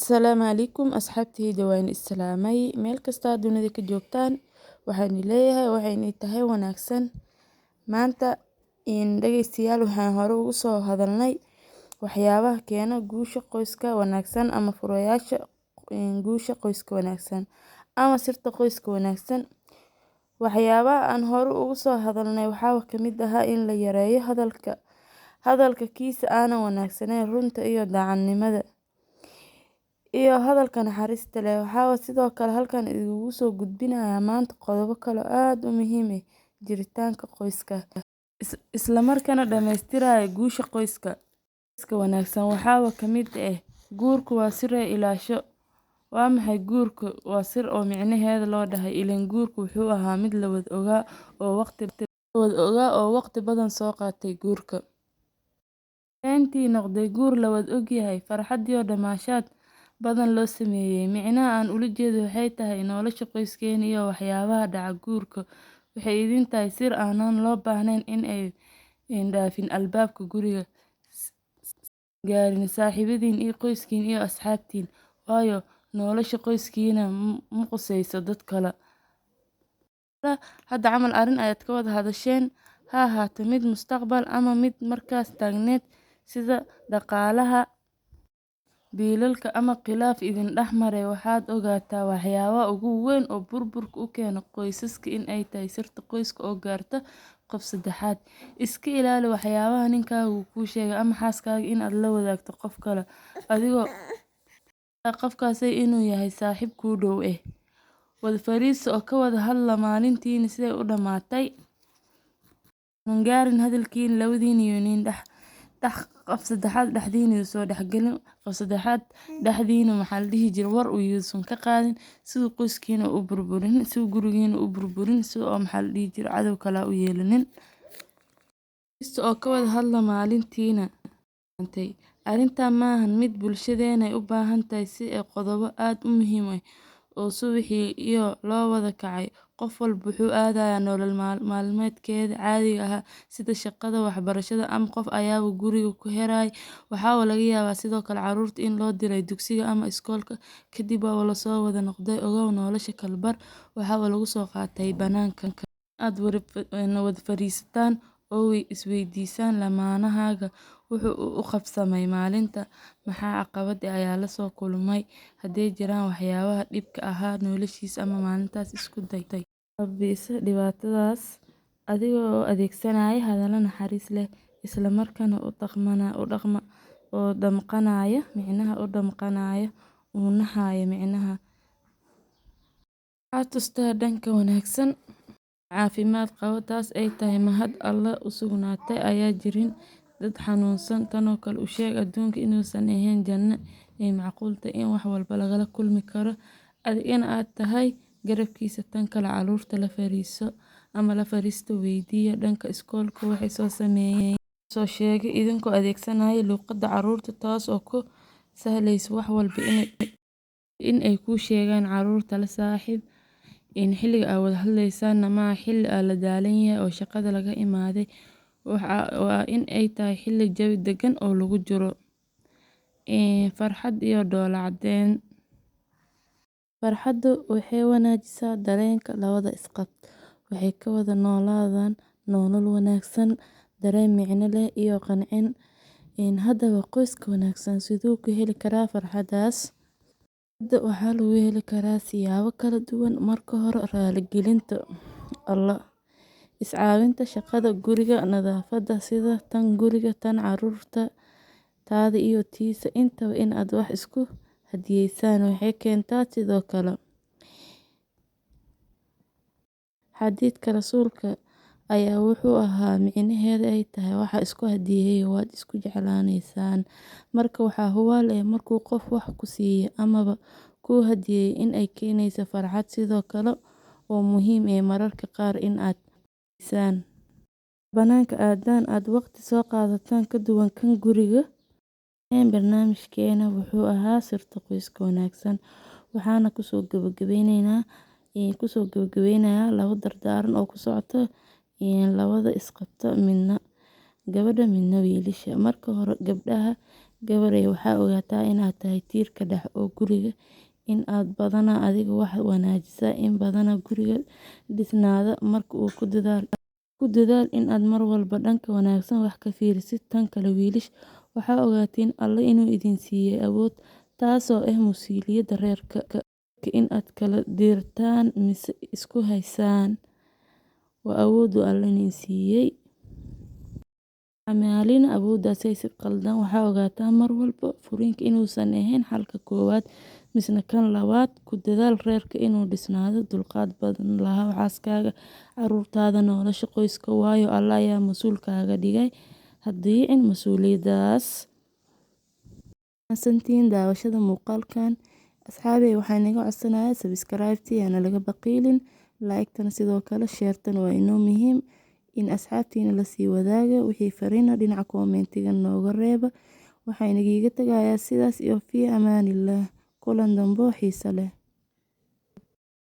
Asalaamu calaykum asxaabtayda, waan islaamay meel kasta dunida ka joogtaan. Waxaan leeyahay waxay tahay wanaagsan maanta in dhageystayaal. Waxaan hore ugu soo hadalnay waxyaabaha keena guusha qoyska wanaagsan ama furayaasha guusha qoyska wanaagsan ama sirta qoyska wanaagsan. Waxyaabaha aan hore ugu soo hadalnay waxaa kamid ahaa in la yareeyo hadalka kiisa aanan wanaagsaneyn, runta iyo daacadnimada iyo hadalka naxariista leh. Waxaa sidoo kale halkan idinkugu soo gudbinayaa maanta qodobo kale oo aad u muhiim ah jiritaanka qoyska, isla markaana dhamaystiraya guusha qoyska. Qoyska wanaagsan waxaa kamid ah: guurku waa sir ee ilaasho. Waa maxay guurku waa sir oo micnaheeda loo dhahay? Ileen guurku wuxuu ahaa mid la wada ogaa oo waqti wada ogaa oo waqti badan soo qaatay. Guurka intii noqday guur la wada ogyahay, farxad iyo damaashaad badan loo sameeyay. Micnaha aan ula jeedo waxay tahay nolosha qoyskeena iyo waxyaabaha dhaca guurka waxay idin tahay sir aanan loo baahnayn in ay dhaafin albaabka guriga, gaarin saaxiibadiin iyo qoyskiin iyo asxaabtiin, waayo nolosha qoyskiina ma qusayso dad kale. Hadda camal arrin ayaad ka wada hadasheen, ha ahaato mid mustaqbal ama mid markaas taagneed, sida dhaqaalaha, biilalka ama khilaaf idin dhex maray. Waxaad ogaataa waxyaabaha ugu weyn oo burburka u keena qoysaska in ay tahay sirta qoyska oo gaarta qof saddexaad. Iska ilaali waxyaabaha ninkaaga kuu sheegay ama xaaskaaga in aad la wadaagto qof kale, adigoo qofkaasi inuu yahay saaxiib kuu dhow eh. Wada fariisa oo ka wada hadla maalintiina siday u dhamaatay. Gaarin hadalkiin labadiina iyo nin dhex dhex qof saddexaad dhexdiina soo dhexgelin, qof saddexaad dhexdiina, maxaa la dhihi jiray, war uu yuusan ka qaadin, siduu qoyskiina u burburin, siduu gurigiina u burburin, siduu oo, maxaa la dhihi jiray, cadow kala u yeelanin. Oo ka wada hadla maalintiina. Arrintan maahan mid bulshadeena ay u baahan tahay, si ay qodobo aad u muhiim ah oo subaxii iyo loo wada kacay. Qof walba wuxuu aadayaa nolol maalmeedkeeda caadiga ahaa, sida shaqada, waxbarashada, ama qof ayaaba guriga ku heray. Waxaa laga yaabaa sidoo kale caruurta in loo diray dugsiga ama iskoolka, kadib waa lasoo wada noqday. Ogow, nolosha kalbar waxaa lagu soo qaatay banaanka. Aad wada fariisataan oo isweydiisaan lamaanahaaga wuxuu u qabsamay maalinta, maxaa caqabad ayaa lasoo kulmay, hadday jiraan waxyaabaha dhibka ahaa noloshiisa ama maalintaas. Isku day biisa dhibaatadaas adigoo adeegsanaya hadallo naxariis leh, isla markaana u dhaqmana u dhaqma oo damqanaya, micnaha u damqanaya, uu naxaya. Micnaha waxaad tustaa dhanka wanaagsan, caafimaad qabo, taas ay tahay mahad Alla u sugnaatay ayaa jirin dad xanuunsan. Tanoo kale u sheeg adduunka inuusan ahayn janno, ay macquul tahay in wax walba lagala kulmi karo, adigana aad tahay garabkiisa. Tan kale, caruurta la fariiso ama la fariisto, weydiiya dhanka iskoolka waxay soo sameeyeen, soo sheegay, idinkoo adeegsanaya luqadda caruurta, taas oo ku sahlaysa wax walba in ay kuu sheegaan. Caruurta la saaxiib in xilliga aad wada hadlaysaanna maaha xilli aa la daalan yahay oo shaqada laga imaaday. Waa in ay tahay xilli jawi degan oo lagu jiro farxad iyo dhoola caddeyn. Farxaddu waxay wanaajisaa dareenka labada isqabta, waxay ka wada noolaadaan nolol wanaagsan, dareen micno leh iyo qancin. Haddaba qoyska wanaagsan siduu ku heli karaa farxaddaas? Hadda waxaa lagu heli karaa siyaabo kala duwan. Marka hore, raaligelinta Alla, iscaawinta shaqada guriga, nadaafadda, sida tan guriga, tan caruurta, taada iyo tiisa intaba in aad wax isku hadiyeysaan waxay keentaa. Sidoo kale xadiiska rasuulka ayaa wuxuu ahaa micnaheeda ay tahay waxa isku hadiyeeyay waad isku jeclaaneysaan. Marka waxaa hubaal eh markuu qof wax ku siiyo amaba kuu hadiyeeyay in ay keenayso farxad. Sidoo kale oo muhiim eh mararka qaar in aad saan banaanka aadaan, aad waqti soo qaadataan ka duwan kan guriga. Barnaamijkeena wuxuu ahaa sirta qoyska wanaagsan, waxaana kusoo gabagabeynayaa labo dardaaran oo ku socoto labada isqabto, midna gabadha midna wiilasha. Marka hore gabdhaha, Gabarey, waxaa ogaataa inaad tahay tiirka dhexe oo guriga, in aad badanaa adiga wax wanaajisa, in badanaa guriga dhisnaada. Marka uu ku dadaal, ku dadaal in aad mar walba dhanka wanaagsan wax ka fiirisid. Tan kale, wiilish, waxaa ogaatiin Alle inuu idin siiyey awood, taasoo ah mas-uuliyadda reerka, in aad kala dirtaan mise isku haysaan. Waa awooddu Alle idin siiyey. Maalin awooddaasay si qaldan. Waxaa ogaataa mar walba furiinka inuusan ahayn xalka koowaad misna kan labaad. Ku dadaal reerka inuu dhisnaado, dulqaad badan lahaa xaaskaaga, caruurtaada, nolosha qoyska, waayo Alle ayaa mas-uul kaaga dhigay. Ha dayicin mas-uuliyaddaas. Mahadsantiin daawashada muuqaalkan. Asxaabey, waxaan iga codsanayaa subscribe-tii yaana laga baqiilin, like-tana sidoo kale, share-tan waa inoo muhiim in asxaabtiina lasii wadaaga. Wixii fariina dhinaca comment-iga nooga reeba. Waxaan idiga tagayaa sidaas iyo fii amaanillaah. Kulan dambo xiiso leh.